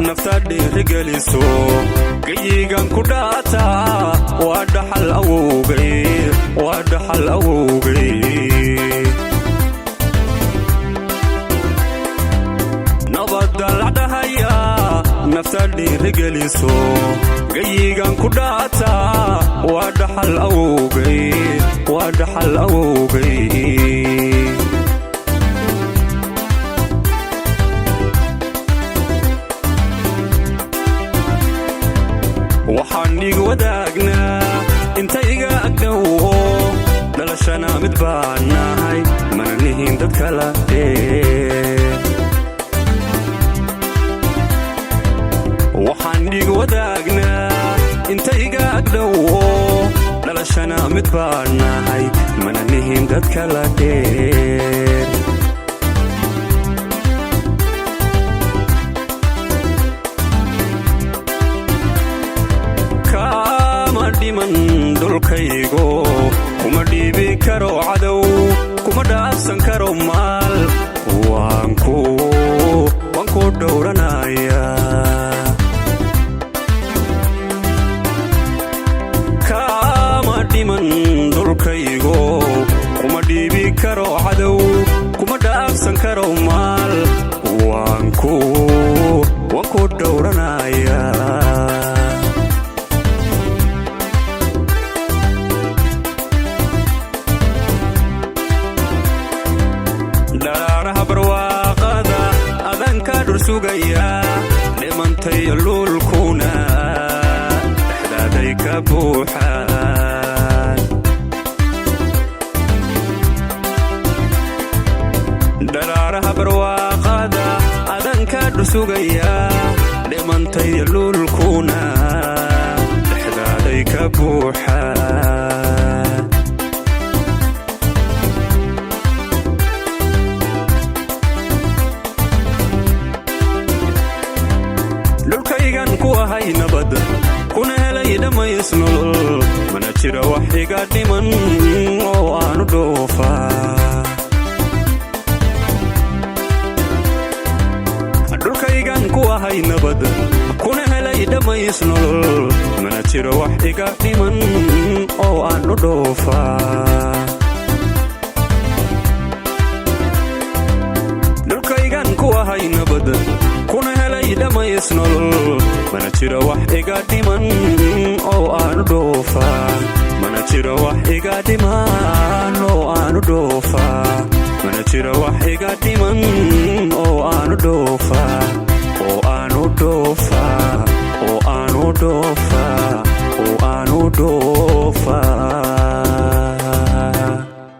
Nafta dhiirigeliso, gayigan ku dhaataa waa dhaxal awowgay, waa dhaxal awowgay. Nabadda lacdhahaya, nafta dhiirigeliso, gayigan ku dhaataa waa dhaxal awowgay, waa dhaxal awowgay. Waxaan ig wadaagnaa intayga agdhowo, dhalashana mid baan nahay, mana nihin dad kala dheer. Waxaan dhig wadaagnaa intayga agdhowo, dhalashana mid baan nahay, mana nihin dad kala dheer. Kama dhiman dhulkaygo, kuma dhiibi karo cadow, kuma dhaafsan karo maal, waan ku dhowranayaa. Kama dhiman dhulkaygo, kuma dhiibi karo cadow, kuma dhaafsan karo maal, waan ku dhowranayaa. Dharaaraha barwaaqada adanka dhur sugaya, dhimantay luulkuna dhexdaaday ka buuxaan. Dharaaraha barwaaqada adanka dhur sugaya, dhimantay luulkuna dhexdaaday ka buuxaan. Dhulkaygan ku ahay nabad, kuna helay dhammays nolol, mana jiro wax iga dhiman oo aanu dhoofaa. Dhulkaygan ku ahay nabad, kuna helay dhammays nolol, mana jiro wax iga dhiman oo aanu dhoofaa. Dhulkaygan ku ahay nabad, kuna helay dhammays nolol, mana jiro wax iga dhiman oo aanu dhoofaa. Mana jiro wax iga dhiman oo aanu dhoofaa. Mana jiro wax iga dhiman